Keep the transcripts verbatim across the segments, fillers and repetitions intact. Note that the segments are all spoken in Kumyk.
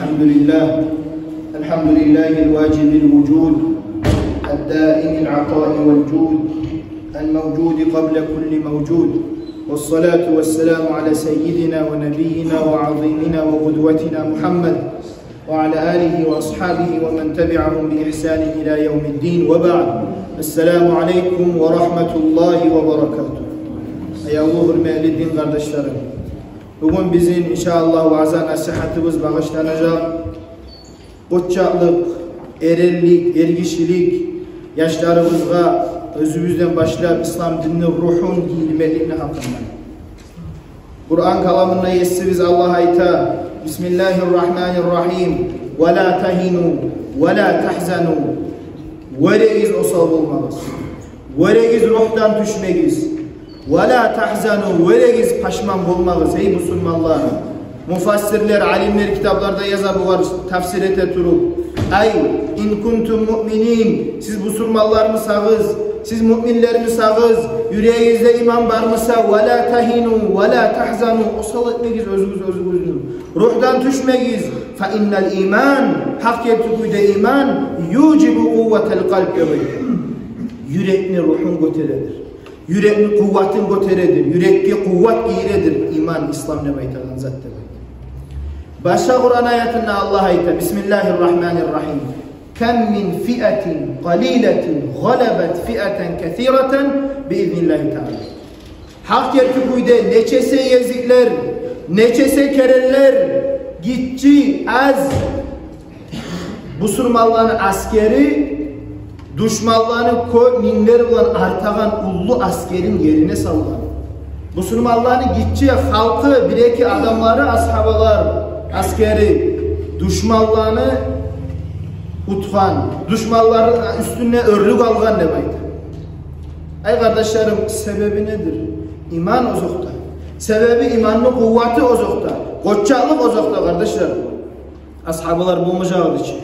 الحمد لله. الحمد لله الواجب الوجود، الدائم العطاء والجود، الموجود قبل كل موجود. والصلاة والسلام على سيدنا ونبينا وعظيمنا وقدوتنا محمد وعلى آله وأصحابه ومن تبعهم بإحسان إلى يوم الدين، وبعد. السلام عليكم ورحمة الله وبركاته. Аявлу, гьюрметли дин къардашларым. Бугюн бизин, иншааллагь, ваъза-насигьатыбыз багъышланажакъ къоччакълыкъ, эренлик, эргишилик, яшларыбызгъа оьзюбюзден башлап ислам динни ругьун гийирмекликни гьакъында. Къуран каламында Есибиз Аллагь айта: بسم الله الرحمن الرحيم، ولا تهنوا ولا تحزنوا. Вёрегиз, осал болмагъыз. Вёрегиз, ругьдан тюшмегиз. ولا تحزنوا, вёрегиз, пашман болмагъыз, гьей бусурманлар. Муфассирлер, алимлер китапларда яза бугъар тафсир эте туруп: أي إن كنتم مؤمنين, сиз бусурманлармысагъыз, сиз муъминлермисагъыз, юрегигизде иман бармыса, ولا تهنوا ولا تحزنوا, осал этмегиз оьзюгюз оьзюгюзню, ругьдан тюшмегиз. فإن الإيمان, гьакъ герти кюйде иман, يوجب قوة القلب, деп айта. Юрекни ругьун гётередир. Юрекни къуватын гётередир, юрекге къуват гийиредир иман, ислам деп айтагъан зат, деп айта. Башгъа Къуран аятында Аллагь айта: بسم الله الرحمن الرحيم، كم من فئة قليلة غلبت فئة كثيرة بإذن الله تعالى. Гьакъ герти кюйде нечесе гезиклер, нечесе керенлер, гиччи, аз бусурманланы аскери душманланы кёп минглер булан артагъан уллу аскерин ерине салгъан. Бусурманланы гиччи халкъы, бир-эки адамлары, асгьабалар, аскери душманланы утгъан, душманланы уьстюнде оьрлюк алгъан деп айта. Ай къардашларым, себеби недир? Иман озокъда. Себеби иманны къуваты озокъда, къоччакълыкъ озокъда, къардашлар. Асгьабалар болмажакъ эди чи.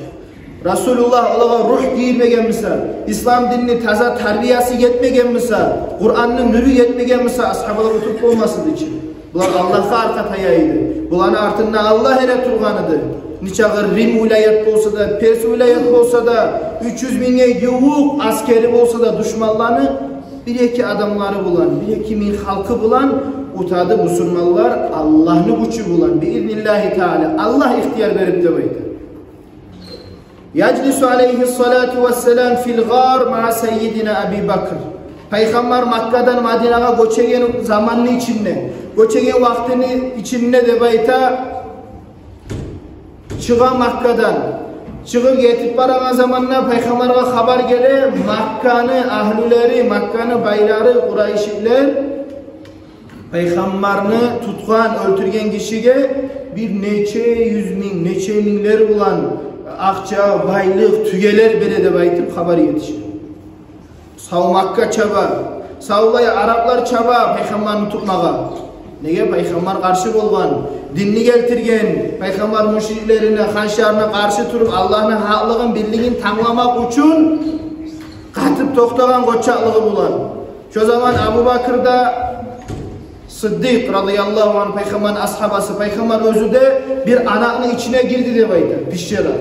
Расулуллагь олагъа ругь гийирмегенмиса, ислам динни таза тарбиясы етмегенмиса, Къуранны нюрю етмегенмиса, асгьабалар утуп болмас эди чи. Булар Аллагьгъа аркъа таяй эди. Буланы артында Аллагь эретургъан эди. Нечакъы Рим вилаят болса да, Перс вилаят болса да, уьч юз мингге ювукъ аскери болса да душманланы, бир-эки адамлары булан, бир-эки минг халкъы булан утады бусурманлар Аллагьны гючю булан, بإذن الله تعالى, Аллагь ихтияр берип деп айта. يجلس عليه الصلاة والسلام في الغار مع سيدنا أبي بكر. Пайхаммар Маккадан Мадинагъа гёчеген заманны ичинде, гёчеген вакътини ичинде деп айта, чыгъа Маккадан. Чыгъып гетип барагъан заманда пайхаммаргъа хабар геле: Макканы агьлюлери, Макканы байлары, къурайшилер пайхаммарны тутгъан, оьлтюрген гишиге бир нече юз минг, нече минглер булан акъча, байлыкъ, тюелер бере деп айтып хабар етише. Сав Макка чаба, савлай араплар чаба пайхаммарны тутмагъа. Неге? Пайхаммар къаршы болгъан, динни гелтирген, пайхаммар мушриклерине, ханчларына къаршы туруп, Аллагьны гьакълыгъын, бирлигин тангламакъ учун къатып токътагъан къоччакълыгъы булан. Шо заман Абу Бакр да Сыддикъ, радияллагьу ангь, пайхаммарны асгьабасы, пайхаммар оьзю де бир анакъны ичине гирди деп айта, пещера.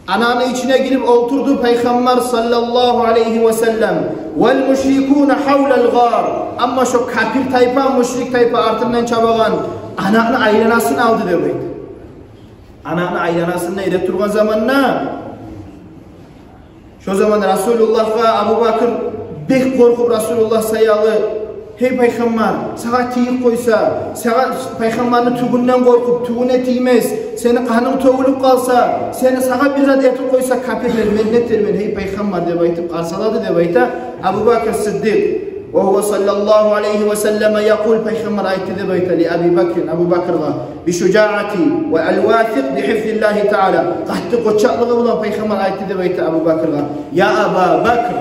Анакъны ичине гирип олтурду пайхаммар, саллаллагьу алайгьи ва саллам. والمشركون حول الغار. Амма шо капир тайпа, мушрик тайпа артындан чабагъан анакъны айланасын алды деп айта. Анакъны айланасын эретургъан заманда, шо заман Расулуллагьгъа Абу Бакр бек къоркъуп, Расулуллагь саялы: «Гьей пайхаммар, сагъа тийип къойса, сагъа, пайхаммарны тюгюнден къоркъуп, тюгюне тиймес, сени къанынг тёгюлюп къалса, сени, сагъа бир зат этип къойса капирлер, мен не этермен, гьей пайхаммар?» — деп айтып къарсалады деп айта Абу Бакр Сыддикъ. وهو صلى الله عليه وسلم يقول, пайхаммар айтды деп айта, لأبي بكر, Абу Бакргъа, بشجاعته والواثق بحفظ الله تعالى. Къатты къоччакълыгъы булан пайхаммар айтды деп айта Абу Бакргъа: يا أبا بكر.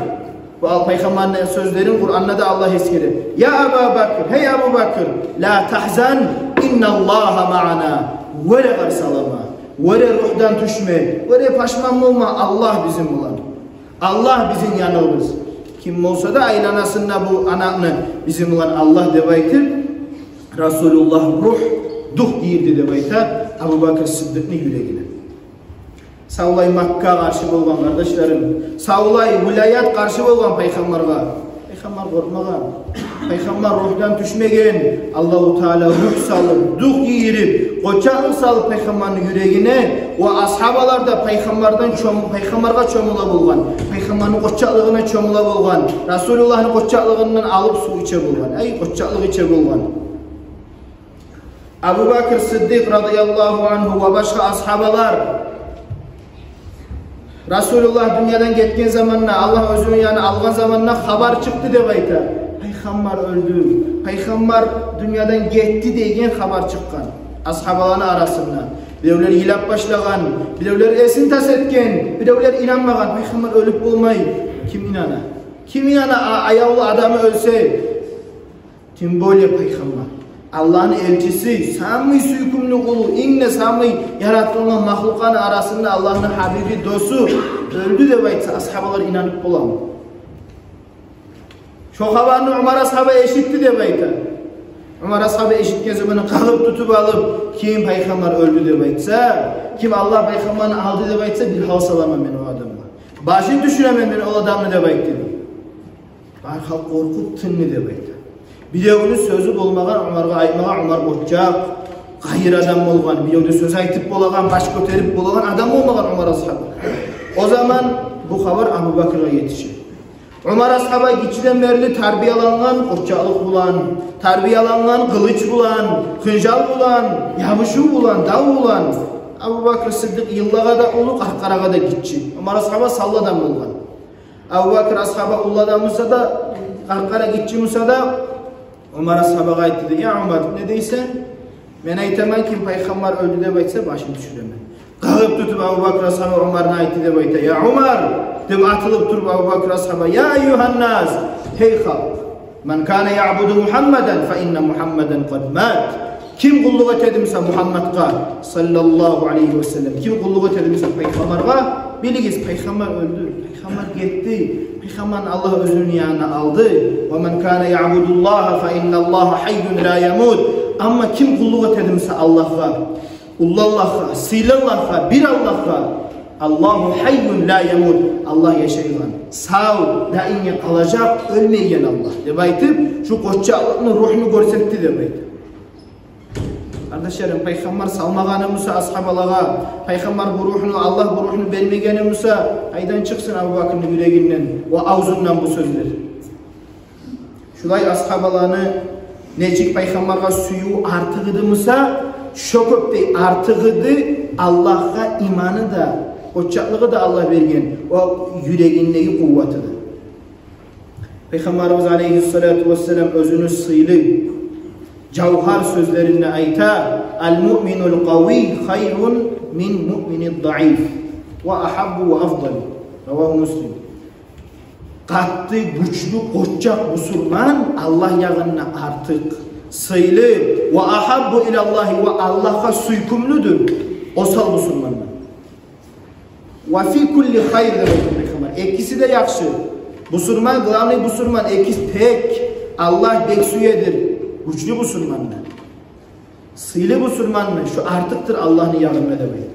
Бу ал пайхаммарны сёзлерин Къуранда да Аллагь эсгере. يا أبا بكر, гьей Абу Бакр, لا تحزن إن الله معنا. Вёре къарсалама, вёре ругьдан тюшме, вёре пашман болма, Аллагь бизин булан. Аллагь бизин яныбыз. Ким болса да айланасында бу анакъны, бизин булан Аллагь деп айтып, Расулуллагь ругь, дух гийирди деп айта Абубакр Сиддикъны юрегине. Савлай Макка къаршы болгъан, къардашларым, савлай вилаят къаршы болгъан пайхаммаргъа. Пайхаммар къоркъмагъан. Пайхаммар ругьдан тюшмеген. Аллагьу Таала ругь салып, дух гийирип, къоччакълыкъ салып пайхаммарны юрегине, ва асгьабалар да пайхаммардан чом-, пайхаммаргъа чомула болгъан. Пайхаммарны къоччакълыгъына чомула болгъан. Расулуллагьны къоччакълыгъындан алып сув иче болгъан. Ай, къоччакълыкъ иче болгъан. Абубакр Сиддикъ радияллагьу ангьу ва башгъа асгьабалар Расулуллагь дюньядан гетген заманда, Аллагь оьзюню янына алгъан заманда хабар чыкъды деп айта. Пайхаммар оьлдю, пайхаммар дюньядан гетди деген хабар чыкъгъан асгьабаланы арасында. Биревлер йылап башлагъан, биревлер эсин тас этген, биревлер инанмагъан. Пайхаммар оьлюп болмай. Ким инана? Ким инана, а-, аявлу адамы оьлсе? Тем более пайхаммар. Аллагьны элчиси, самый сюйкюмлю къулу, инг де самый яратылгъан махлукъаны арасында Аллагьны гьабиби, досу оьлдю деп айтса, асгьабалар инанып боламы? Шо хабарны Умар асгьаба эшитди деп айта. Умар асгьаба эшитген заманда къагъып тутуп алып, ким пайхаммар оьлдю деп айтса, ким Аллагь пайхаммарны алды деп айтса, бир гьал саламан мен о адамгъа. Башын тюшюремен мен ол адамны деп айтды. Бар халкъ къоркъуп тынды деп айта. Биревню сёзю болмагъан Умаргъа айтмагъа, Умар къоччакъ, къайыр адам болгъан, биревге сёз айтып болагъан, баш гётерип болагъан адам болмагъан Умар асгьаба. О заман бу хабар Абубакргъа етише. Умар асгьаба гиччиден берли тарбиялангъан къоччакълыкъ булан, тарбиялангъан къылыч булан, хынжал булан, ябушув булан, дав булан. Абубакр Сиддикъ йыллагъа да уллу, къаркъарагъа да гиччи. Умар асгьаба саллы адам болгъан. Абубакр асгьаба уллу адам буса да, къаркъара гиччи буса да, Умар асгьабагъа айтды дей: «Я Умар, не дейсен?» «Мен айтаман, ким пайхаммар оьлдю деп айтса, башын тюшюремен». Къагъып тутуп Абубакр асгьаба Умарны айтды деп айта. «Я Умар», – деп атылып туруп Абубакр асгьаба: «Я айюгьаннас, гьей халкъ, ман кана ягъбуду Мухаммадан, фа инна Мухаммадан къад мат». Ким къуллукъ этеди буса Мухаммадгъа, саллаллагьу алайгьи ва саллам, ким къуллукъ этеди буса пайхаммаргъа, билигиз, пайхаммар оьлдю, пайхаммар гетди, пайхаммарны Аллагь оьзюню янына алды. «Ва ман кана ягъбудуллагьа, фа инналлагьа гьайюн ла ямут». Амма ким къуллукъ этеди буса Аллагьгъа, уллу Аллагьгъа, сыйлы Аллагьгъа, бир Аллагьгъа, «Аллагьу гьайюн ла ямут». Аллагь яшайгъан, сав, даимге къалажакъ, оьлмейген Аллагь деп айтып, шу къоччакълыкъны, ругьну гёрсетди деп айта. Къардашларым, пайхаммар салмагъаны буса асгьабалагъа, пайхаммар бу ругьну, Аллагь бу ругьну бермегени буса, къайдан чыкъсын Абубакрны юрегинден ва авзундан бу сёзлер? Шулай асгьабаланы нечик пайхаммаргъа сююв артыкъ эди буса, шо кёпдей артыкъ эди Аллагьгъа иманы да, къоччакълыгъы да Аллагь берген, о юрегиндеги къуваты да. Пайхаммарыбыз алайгьиссалату вассалам оьзюню сыйлы жавгьар сёзлеринде айта: «Ал-муъминул къавий хайрун мин муъминид даиф ва агьаббу ва афдал». Равагьу Муслим. Къатты, гючлю, къоччакъ бусурман Аллагь ягъында артыкъ сыйлы, ва агьаббу илаллагьи, ва Аллагьгъа сюйкюмлюдюр осал бусурмандан. «Ва фи кулли хайр», – деп айтгъан пайхаммар. Экиси де яхшы. Бусурман, главный бусурман, экиси тек. Аллагь бек сюедир гючлю бусурманны, сыйлы бусурманны, шо артыкъдыр Аллагьны ягъында деп айта.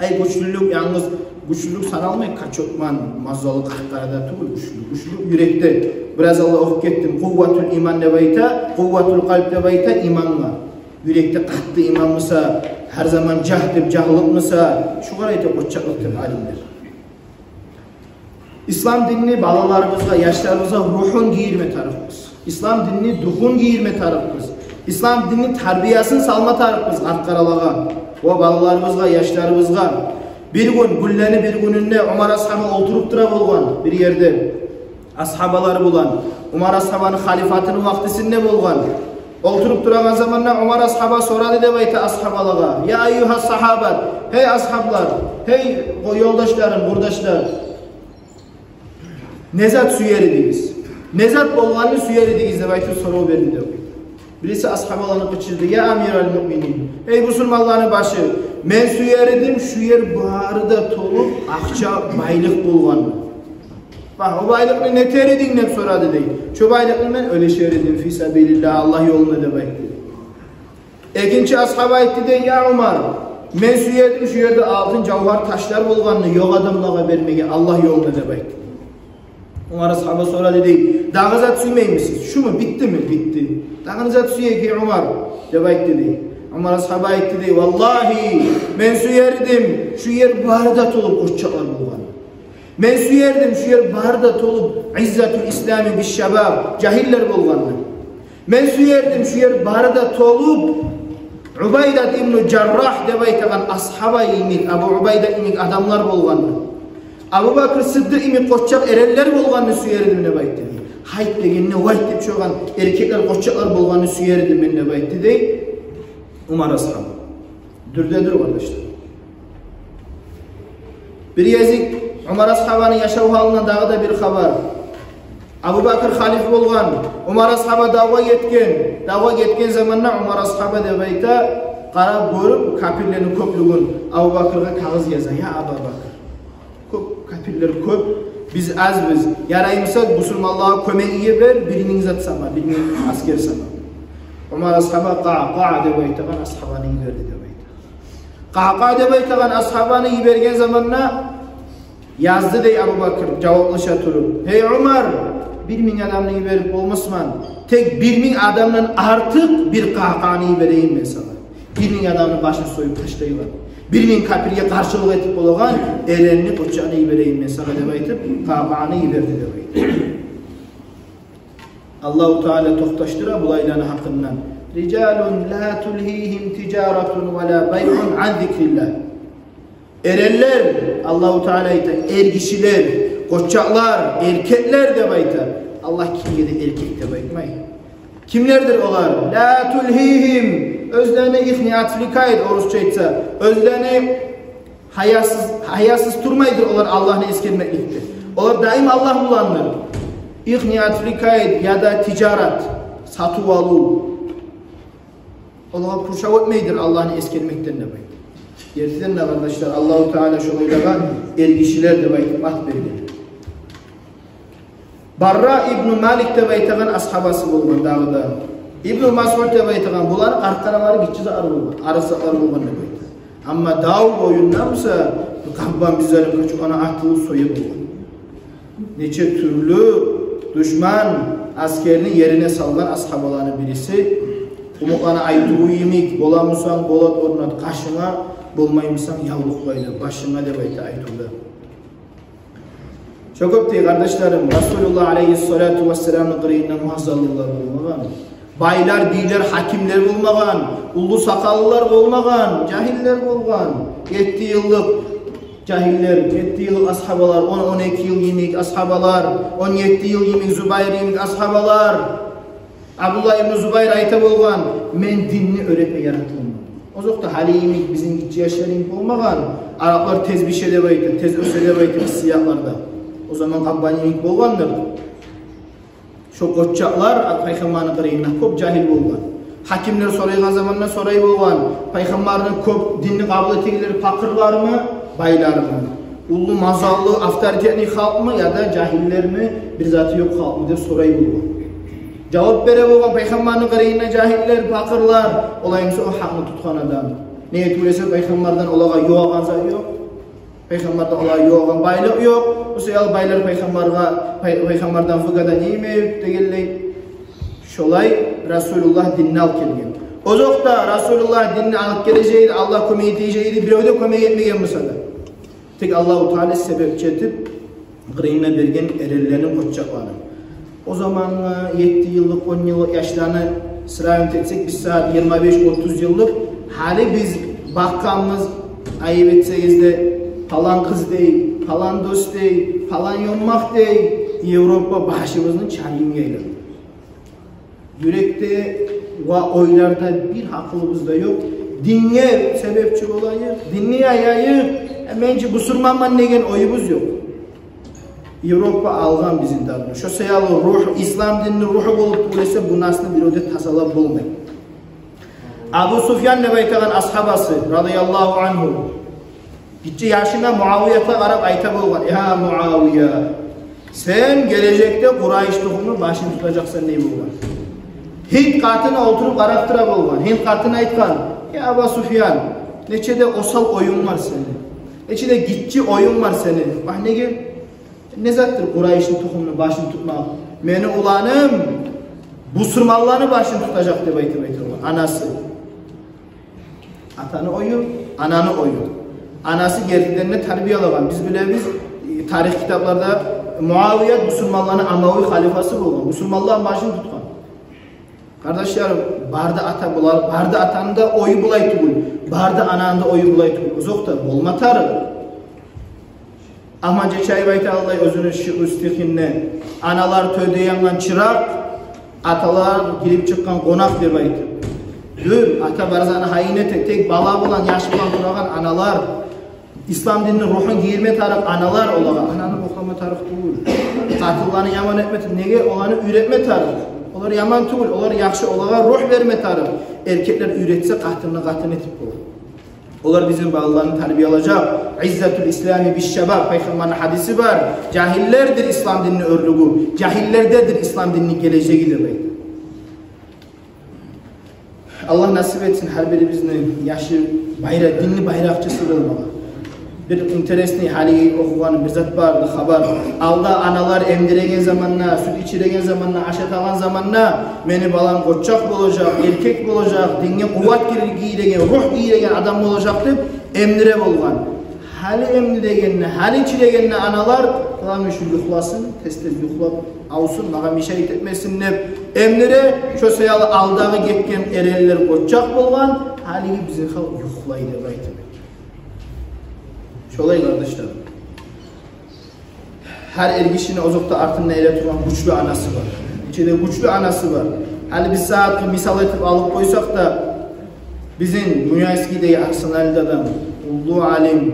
Ай, гючлюлюк, янгыз гючлюлюк саналмай, качок булан мазаллы къаркъарада тюгюл гючлюлюк. Гючлюлюк юрекде. Бираз алда охуп гетдим. Къувватул иман деп айта, къувватул къалб деп айта имангъа. Юрекде къатты иман буса, гьар заман жагь деп жагьлыкъ буса, шугъар айта къоччакълыкъ деп алимлер. Ислам динни балаларыбызгъа, яшларыбызгъа ругьун гийирме тарыкъбыз. Ислам динни духун гийирме тарыкъбыз. Ислам динни тарбиясын салма тарыкъбыз къаркъаралагъа ва балаларыбызгъа, яшларыбызгъа. Бир гюн, гюнлени бир гюнюнде Умар асгьаба олтуруп тура болгъан бир ерде асгьабалар булан. Умар асгьабаны халифатыны вакътисинде болгъан. Олтуруп турагъан заманда Умар асгьаба сорады деп айта асгьабалагъа: «Я айюгьа сагьабат, гьей асгьаблар, гьей ёлдашларым, къурдашлар, не зат сюер эдигиз? Не зат болгъанны сюер эдигиз?» – деп айтып сорав берди деп айта. Бириси асгьабаланы къычырды: «Я амирал муъминин, гьей бусурманланы башы, мен сюер эдим, шу ер бары да толуп акъча, байлыкъ болгъанны». «Багь, о байлыкъны не этер эдинг?» – деп сорады дей. «Шо байлыкъны мен уьлешер эдим фи сабилиллагь, Аллагь ёлунда», – деп айтды. Экинчи асгьаба айтды дей: «Я Умар, мен сюе эдим шу ерде алтын, жавгьар, ташлар болгъанны ёкъ адамлагъа бермеге Аллагь ёлуна», — деп айтды. Умар асгьаба сорады дей: «Дагъы зат сюймеймисиз? Шуму, биттими?» «Битди». «Дагъы не зат сюе экен, Умар?» — деп айтды дей. Умар асгьаба айтды дей: «Валлагьи, мен сюер эдим, шу ер бары да толуп къоччакълар болгъанны. Мен сюер эдим, шу ер бары да толуп иззатул ислами бишшабаб, жагьиллер болгъанны. Мен сюер эдим, шу ер бары да толуп Убайдат ибну Жаррагь деп айтагъан асгьаба йимик, Абу Убайда йимик адамлар болгъанны. Абу Бакр Сыддыкъ йимик къоччакъ эренлер болгъанны сюер эдим», — деп айтды дей. «Гьайт дегенде вайт деп чыгъагъан эркеклер, къоччакълар болгъанны сюер эдим мен», — деп айтды дей Умар асгьаба. Дюрдедир, къардашлар. Бир гезик Умар асгьабаны яшав гьалындан дагъы да бир хабар. Абу Бакр халиф болгъан, Умар асгьаба давгъа гетген. Давгъа гетген заманда Умар асгьаба, деп айта, къарап гёрюп капирлени кёплюгюн, Абу Бакргъа кагъыз яза: «Я Аба Бакр, кёп капирлер кёп, биз азбыз. Яраймыса, бусурманлагъа кёмек йибер, бир минг зат сама, бир минг аскер сама». Умар асгьаба Къаъкъаъ деп айтагъан асгьабаны йиберди, деп айта. Къаъкъаъ деп айтагъан асгьабаны йиберген заманда язды дей Абу Бакр, жаваплаша туруп: «Гьей Умар, бир минг адамны йиберип болмасман. Тек бир минг адамдан артыкъ бир Къаъкъаъны йиберейим мен сагъа. Бир минг адамны башын союп ташлайгъан, бир минг капирге къаршылыкъ этип болагъан эренни, къоччакъны йиберейим мен сагъа», — деп айтып, Къаъкъаъны йиберди, деп айта. Аллагьу Таала токъташдыра булайланы гьакъындан: «Рижалун ла тулгьигьим тижаратун ва ла байъун ан зикриллагь». Эренлер, Аллагьу Таала айта, эргишилер, къоччакълар, эркеклер деп айта. Аллагь кимге де эркек деп айтмай. Кимлердир олар? «Ла тулгьигьим», оьзлени их не отвлекает, орусча айтса, оьзлени гьаясыз, гьаясыз турмайдыр олар Аллагьны эсгермекликде. Олар даим Аллагь буландыр. Их не отвлекает, яда тижарат, сатыв-алыв, олагъа пуршав этмейдир Аллагьны эсгермекден деп айта. Гертиден де, къардашлар, Аллагьу Таала шолайлагъа эргишилер деп айтып ат берген. Барра ибну Малик деп айтагъан асгьабасы болгъан дагъы да. Ибну Масъуд деп айтагъан, буланы къаркъаралары гиччи затлар болгъан, арыкъ затлар болгъан деп айта. Амма дав боюнда буса, къаббан бир залим къачып, ана атылып соя болгъан. Нече тюрлю душман аскерни ерине салгъан асгьабаланы бириси. Къумукъланы айтыву йимик: «Боламысанг, болат орнат къашынга, болмаймысанг, явлукъ байла башынга», — деп айта айтывда. Шо кюйде, къардашларым, Расулуллагь алайгьиссалату вассаламны къырыйында мазаллылар болмагъан, байлар, бийлер, гьакимлер болмагъан, уллу сакъаллылар болмагъан, жагьиллер болгъан. Етти йыллыкъ жагьиллер, етти йыллыкъ асгьабалар, он, он эки йыл йимик асгьабалар, он етти йыл йимик Зубайр йимик асгьабалар. Абдуллагь ибну Зубайр айта болгъан: «Мен динни уьйретме яратылгъанман». Озокъда, гьали йимик бизин гиччи яшлар йимик болмагъан. Араплар тез бише деп айта, тез оьсе деп айта, иссиякъларда. О заман къаббан йимик болгъандыр. Шо къоччакълар Пайхаммарны къырыйында кёп жагьил болгъан. Гьакимлер сорайгъан заманда сорай болгъан: «Пайхаммарны кёп динни къабул этегенлер пакъырлармы, байлармы? Уллу мазаллы, авторитетный халкъмы, яда жагьиллерми, бир заты ёкъ халкъмы?» — деп сорай болгъан. Жавап бере болгъан: «Пайхаммарны къырыйында жагьиллер, пакъырлар, олай буса о гьакъны тутгъан адам. Неге тюгюл эсе, Пайхаммардан олагъа ювагъан зат ёкъ. Пайхаммардан олагъа ювагъан байлыкъ ёкъ. О саялы байлар Пайхаммаргъа, пай-, Пайхаммардан выгода йимик», — дегенлей. Шолай Расулуллагь динни алып гелген. Озокъда, Расулуллагь динни алып гележек эди, Аллагь кёмек этежек эди, бирев де кёмек этмеген буса да. Тек Аллагьу Таала себепчи этип, къырыйына берген эренлени, къоччакъланы. О замангъы етти йыллыкъ, он йыллыкъ яшланы сравнивать этсек, биз сагьат йигирма беш, отуз йыллыкъ, гьали биз бакъгъанбыз, айып этсегиз де, палан къыз дей, палан дос дей, палан ёммакъ дей, Европа башыбызны чаргъын айланды. Юрекде ва ойларда бир гьакъылыбыз да ёкъ. Динге себепчи болайыкъ, динни яяйыкъ, э, мен чи бусурманман деген оюбуз ёкъ. Европа алгъан бизин дарны. Шо саялы ругь, ислам динни ругьу болуп тюгюл эсе, бу насны бирев де тазалап болмай. Абу Суфьян деп айтагъан асгьабасы, радияллагьу ангьу, гиччи яшына Муавиятгъа къарап айта болгъан: «Я Муавия, сен гележекде Къурайш тухумну башын тутажакъсан», — дей болгъан. Гьинд къатыны олтуруп къарап тура болгъан. Гьинд къатыны айтгъан: «Я Аба Суфьян, нече де осал оюнг бар сени. Нече де гиччи оюнг бар сени. Вагь, неге, не затдыр Къурайышны тухумуну башын тутмакъ? Мени уланым бусурманланы башын тутажакъ», — деп айтып айтгъан анасы. Атаны ою, ананы ою. Анасы гертиден де тарбиялагъан. Биз билебиз, э, тарих китапларда Муавият бусурманланы амави халифасы болгъан. Бусурманланы башын тутгъан. Къардашларым, бары да ата булар, бары да атаны да ою булай тюгюл, бары да ананы да ою булай тюгюл. Озокъда, болма тарыкъ. Ахмат Жечаев айта алай оьзюню шиъру стихинде: «Аналар тёрде янгъан чыракъ, аталар гирип чыкъгъан къонакъ», — деп айтып. Дюр, ата бар затны гьайын эте, тек бала булан, яш булан турагъан аналар. Ислам динни ругьун гийирме тарыкъ аналар олагъа. Ананы бокълама тарыкъ тюгюл. Къатынланы яман этме, неге, оланы уьйретме тарыкъ. Олар яман тюгюл, олар яхшы, олагъа ругь берме тарыкъ. Эркеклер уьйретсе, къатынны къатын этип болар. Олар бизин балаланы тарбиялажакъ. «Иззатул ислами биш шабаб», пайхаммарны гьадиси бар. Жагьиллердир ислам динни оьрлюгю, жагьиллердедир ислам динни гележеги деп айта. Аллагь насип этсин гьар бирибизни яшы байра-, динни байракъчысы болмагъа. Бир интересный, гьали охугъаным бир зат бар, бир хабар. Алда аналар эмдиреген заманда, сют ичиреген заманда, ашатагъан заманда: «Мени балам къоччакъ болажакъ, эркек болажакъ, динге къуват гийиреген, ругь гийиреген адам болажакъ», — деп эмдире болгъан. Гьали эмдирегенде, гьали ичирегенде аналар: «Къалам шу юхласын, тез-тез юхлап алсын, магъа мешать этмесин», — деп эмдире. Шо саялы алдагъы гетген эренлер къоччакъ болгъан, гьалиги бизин халкъ юхлай деп айтып. Шолай, къардашлар. Гьар эркишини озокъда артында эретургъан гючлю анасы бар. Нече де гючлю анасы бар. Гьали биз сагьатгъа мисал этип алып къойсакъ да, бизин Буйнакскидеги Арсаналидеги уллу алим,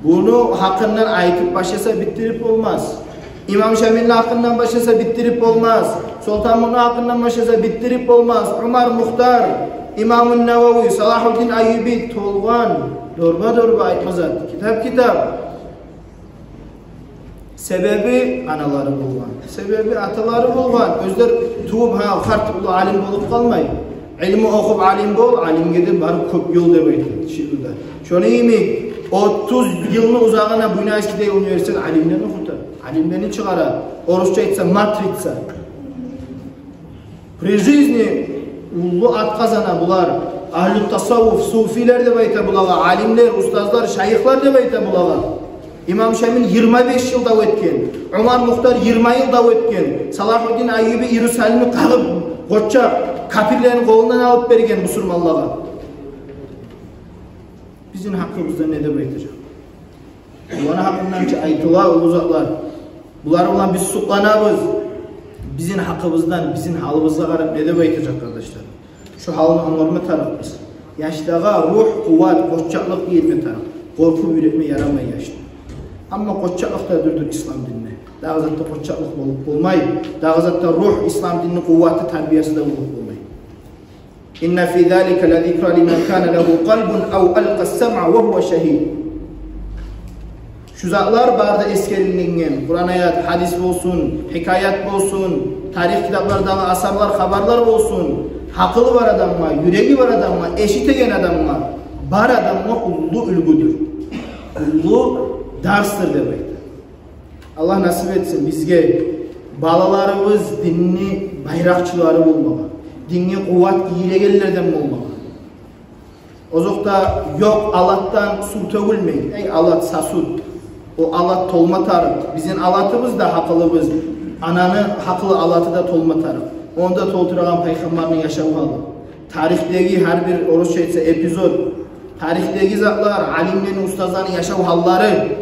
буну гьакъындан айтып башласа, битдирип болмас. Имам Шамилни гьакъындан башласа, битдирип болмас. Солтанмутну гьакъындан башласа, битдирип болмас. Умар Мухтар, Имамун Навави, Салагьуддин Айюби, толгъан, дорба-дорба айтма зат, китап-китап. Себеби аналары болгъан, себеби аталары болгъан. Оьзлер тувуп, гьа, къарт уллу алим болуп къалмай. Илму охуп алим бол, алимге де барып кёп ёл деп айтылды шиърда. Шону йимик, отуз йылны узагъына Буйнакскидеги университет алимлени охута, алимлени чыгъара. Орусча айтса, матрица. При жизни уллу ат къазана булар. Агьлу тасаввуф, суфилер деп айта булагъа, алимлер, устазлар, шайыхлар деп айта булагъа. Имам Шамил йигирма беш йыл дав этген, Умар Мухтар йигирма йыл дав этген, Салагьуддин Айюби Иерусалимни къагъып, къоччакъ, капирлени къолундан алып берген бусурманлагъа. Бизин гьакъыбызда не деп айтажакъ? Буланы гьакъындан чы айтыла уллу затлар. Булар булан биз сукъланабыз. Бизин гьакъыбыздан, бизин гьалыбызгъа къарап не деп айтажакъ, къардашлар? Шо гьалны англама тарыкъбыз. Яшлагъа ругь, къуват, къоччакълыкъ гийирме тарыкъ. Къоркъуп уьйретме ярамай яшны. Амма къоччакълыкъ да дюрдюр ислам динде. Дагъы затда къоччакълыкъ болуп болмай. Дагъы затда ругь, ислам динни къуваты, тарбиясы да болуп болмай. Инна фи залика лазикра лиман кана лагьу къалбун ав алкъас самъа ва гьува шагьид. Шу затлар бары да эсгерилинген Къуран аят, гьадис болсун, гьикаят болсун, тарих китаплардагъы асарлар, хабарлар болсун, гьакъылы бар адамгъа, юреги бар адамгъа, эшитеген адамгъа, бар адамгъа уллу уьлгюдюр, уллу дарсдыр деп айта. Аллагь насип этсин бизге балаларыбыз динни байракъчылары болмагъа, динге къуват гийирегенлерден болмагъа. Озокъда, ёкъ алатдан сув тёгюлмей. Эй, алат, сосуд. О алат толма тарыкъ. Бизин алатыбыз да, гьакъылыбыз, ананы гьакъылы алаты да толма тарыкъ. Ону да толтурагъан пайхаммарны яшав гьалы. Тарихдеги гьар бир, орусча айтса, эпизод. Тарихдеги затлар, алимлени, устазланы яшав гьаллары.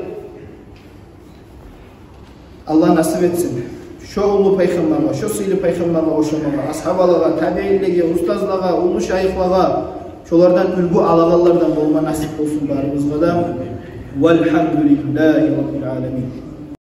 Аллагь насип этсин шо уллу пайхаммаргъа, шо сыйлы пайхаммаргъа ошамагъа, асгьабалагъа, табиинлеге, устазлагъа, уллу шайыхлагъа, шолардан уьлгю алагъанлардан болма насип болсун барыбызгъа да. Валгьамдулиллагьи раббил аламин.